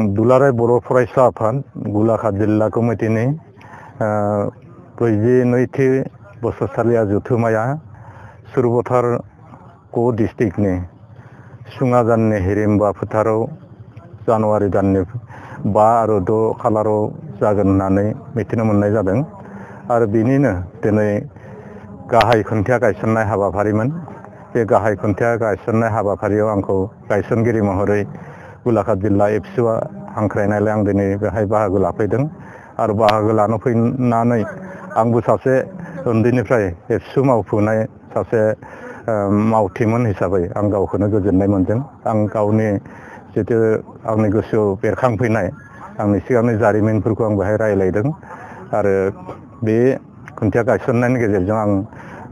दुलाराय बर' फरायसा आफाद गलाघाट जिल्ला कमिटिनि 42थि बोसोरसालिया जथुमाया सुरबथार क डिस्ट्रिक्टनि सुङाजाननि हिरिम्बा फोथाराव जानुवारि दाननि 5 आरो 6 खालाराव जागोन होननानै मिथिनो मोननाय जादों आरो बिनिनो दिनै गाहाय खुन्थिया गायसननाय हाबाफारिमोन। बे गाहाय खुन्थिया गायसननाय हाबाफारियाव आंखौ गायसनगिरि महरै गलाघाट जिल्ला एबसुआ हांख्रायनायलाय आं दिनै बेहाय बाहागो लाफैदों आरो बाहागो लानो फैनानै आंबो सासे उन्दैनिफ्राय एबसु मावफुनाय सासे मावथिमोन हिसाबै आं गावखौनो गोजोननाय मोनदों। आं गावनि जितु आंनि गोसोआव बेरखांफैनाय आंनि सिगांनि जारिमिनफोरखौ आं बेहाय रायलायदों आरो बे खुन्थिया गायसननायनि गेजेरजों आं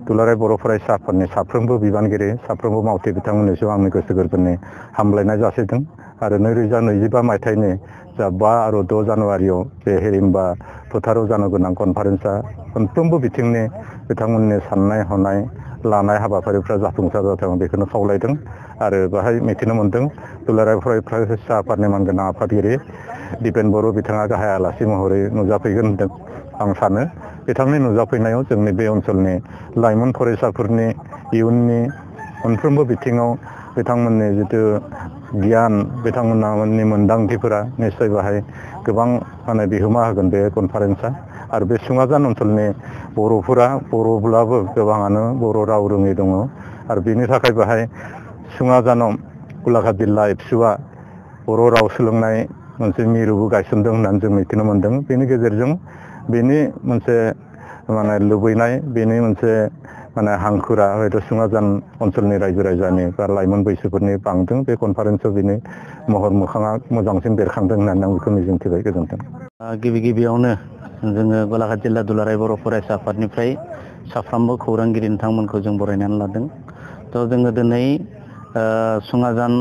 दुलाराय बर' फरायसा आफादनि साफ्रोमबो बिबानगिरि साफ्रोमबो मावथि बिथांमोननिसिम आंनि गोसो गोरबोनि हामलायनाय जासिदों आरो 2025 मायथाइनि जा 5 आरो 6 जानुवारियाव बे हिरिम्बा फोथाराव जानो गोनां कनफारेन्सआ मोनफ्रोमबो बिथिंनि बिथांमोननि साननाय हनाय लानाय हाबाफारिफ्रा जाफुंसार जाथों बेखौनो खावलायदों आरो बेहाय मिथिनो मोनदों दुलाराय फरायसा आफादनि मानगोनां आफादगिरि दिपेन बर' बिथाङा गाहाय आलासि महरै नुजाफैगोन होनदों आं सानो। बिथांनि नुजाफैनायाव जोंनि बे ओनसोलनि लाइमोन फरायसाफोरनि इयुननि मोनफ्रोमबो बिथिङाव बिथांमोननि जितु गियान बिथांमोननि मोनदांथिफोरा निश्चय बाहाय गोबां बिहोमा होगोन बे कनफारेन्सआ आरो बे सुङाजान ओनसोलनि बर'फोरा बर'ब्लाबो गोबाङानो बर' राव रोङै दङ आरो बेनि थाखाय बाहाय सुङाजानाव गलाघाट जिल्ला एबसुआ बर' राव सोलोंनाय मोनसे मिरुबो गायसनदों होननानै जों मिथिनो मोनदों। बेनि गेजेरजों बेनि मोनसे लुबैनाय बेनि मोनसे हांखुरा हयथ' सुङाजान ओनसोलनि रायजो राजानि बा लाइमोन बैसोफोरनि बांदों। बे कनफारेन्सआव बिनि महर मोखाङा मोजांसिन बेरखांदों होननानै आं बेखौ मिजिंथिबाय। गोजोन्थों। गिबियावनो जोङो गलाघाट जिल्ला दुलाराय बर' फरायसा आफादनिफ्राय साफ्रोमबो खौरांगिरि नोंथांमोनखौ जों बरायनानै लादों। थ' जोङो दिनै सुङाजान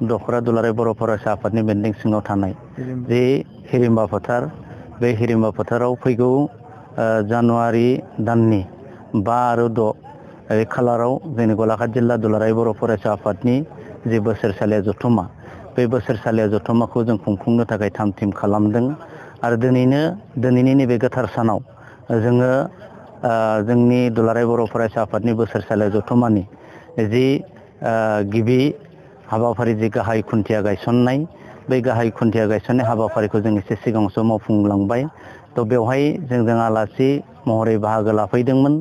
दखरा दुलाराय बर' फरायसा आफादनि बेन्दों सिङाव थानाय जे हिरिम्बा फोथार बे हिरिम्बा फोथाराव फैगौ जानुवारि दाननि 5 आरो 6 खालाराव जोंनि गलाघाट जिल्ला दुलाराय बर' फरायसा आफादनि जे बोसोरसालिया जथुमा बे बोसोरसालिया जथुमाखौ जों खुंफुंनो थाखाय थाम थिम खालामदों आरो दिनैनि नैबे गोथार सानाव जोङो जोंनि दुलाराय बर' फरायसा आफादनि बोसोरसालिया जथुमानि जि गिबि हाबाफारि जि गाहाय खुन्थिया गायसननाय बै गाहाय खुन्थिया गायसननाय हाबाफारिखौ जों एसे सिगाङावसो मावफुंलांबाय। थ' बेवहाय जों आलासि महरै बाहागो लाफैदोंमोन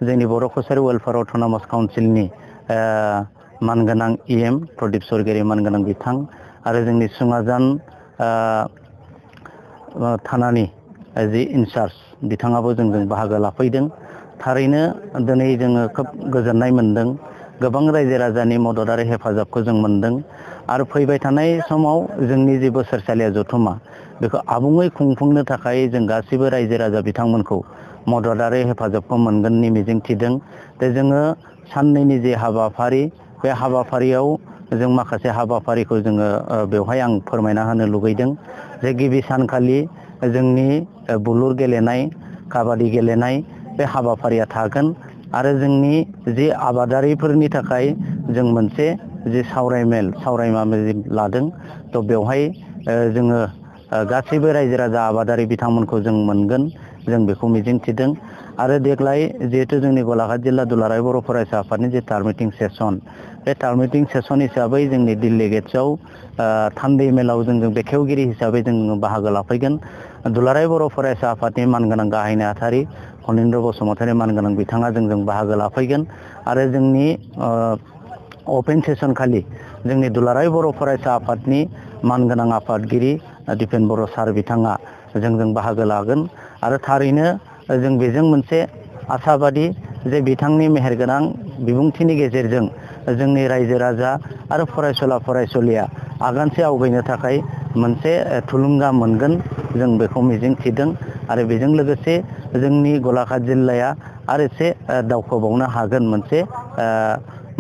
जोंनि बर' कसारि वेलफेयार अट'नमास काउन्सिलनि मानगोनां EM प्रदीप सरगियारि मानगोनां बिथां आरो जोंनि सुङाजान थानानि जि इनचार्ज बिथाङाबो जोंजों बाहागो लाफैदों। थारैनो दिनै जोङो खोब गोजोननाय मोनदों। गोबां रायजो राजानि मदद आरो हेफाजाबखौ जों मोनदों आरो फैबाय थानाय समाव जोंनि जि बोसोरसालिया जथुमा बेखौ आबुङै खुंफुंनो थाखाय जों गासैबो रायजो राजा बिथांमोनखौ मदद आरो हेफाजाबखौ मोनगोननि मिजिंथिदों। दा जोङो साननैनि जे हाबाफारि बे हाबाफारियाव जों माखासे हाबाफारिखौ जोङो बेवहाय आं फोरमायना होनो लुगैदों जे गिबि सानखालि जोंनि बुलुर गेलेनाय काबादि गेलेनाय बे हाबाफारिया थागोन आरो जोंनि जि आबादारिफोरनि थाखाय जों मोनसे जि सावरायमा लादों। थ' बेवहाय जोङो गासैबो रायजो राजा आबादारि बिथांमोनखौ जों मोनगोन जों बेखौ मिजिंथिदों आरो देग्लाय जिहेथु जोंनि गलाघाट जिल्ला दुलाराय बर' फरायसा आफादनि जे टार्मिटिं सेसन बे टार्मिटिं सेसन हिसाबै जोंनि दिल्ली गेट्सआव थान्दै मेलाव जों बेखेवगिरि हिसाबै जों बाहागो लाफैगोन। दुलाराय बर' फरायसा आफादनि मानगोनां गाहाय नेहाथारि फनिन्द्र बसुमतारी मानगोनां बिथाङा जों बाहागो लाफैगोन आरो जोंनि अपेन सेसन खालि जोंनि दुलाराय बर' फरायसा आफादनि मानगोनां आफादगिरि दिपेन बर' सार बिथाङा जों बाहागो लागोन आरो थारैनो जों बेजों मोनसे आसाबादि जे बिथांनि मेहेरगोनां बिबुंथिनि गेजेरजों जोंनि रायजो राजा आरो फरायसुला फरायसुलिया आगानसे आवगायनो थाखाय मोनसे थुलुंगा मोनगोन जों बेखौ मिजिंथिदों आरो बेजों लोगोसे जोंनि गलाघाट जिल्लाया आरो एसे दावखोबावनो हागोन मोनसे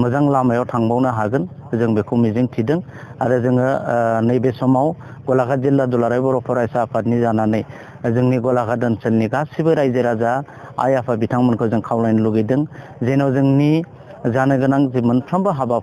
मोजां लामायाव थांबावनो हागोन जों बेखौ मिजिंथिदों आरो जोङो नैबे समाव गलाघाट जिल्ला दुलाराय बर' फरायसा आफादनि जानानै जोंनि गलाघाट ओनसोलनि गासिबो रायजो राजा आइ आफा बिथांमोनखौ जों खावलायनो लुगैदों जेन' जोंनि जानो गोनां जे मोनफ्रोमबो हाबा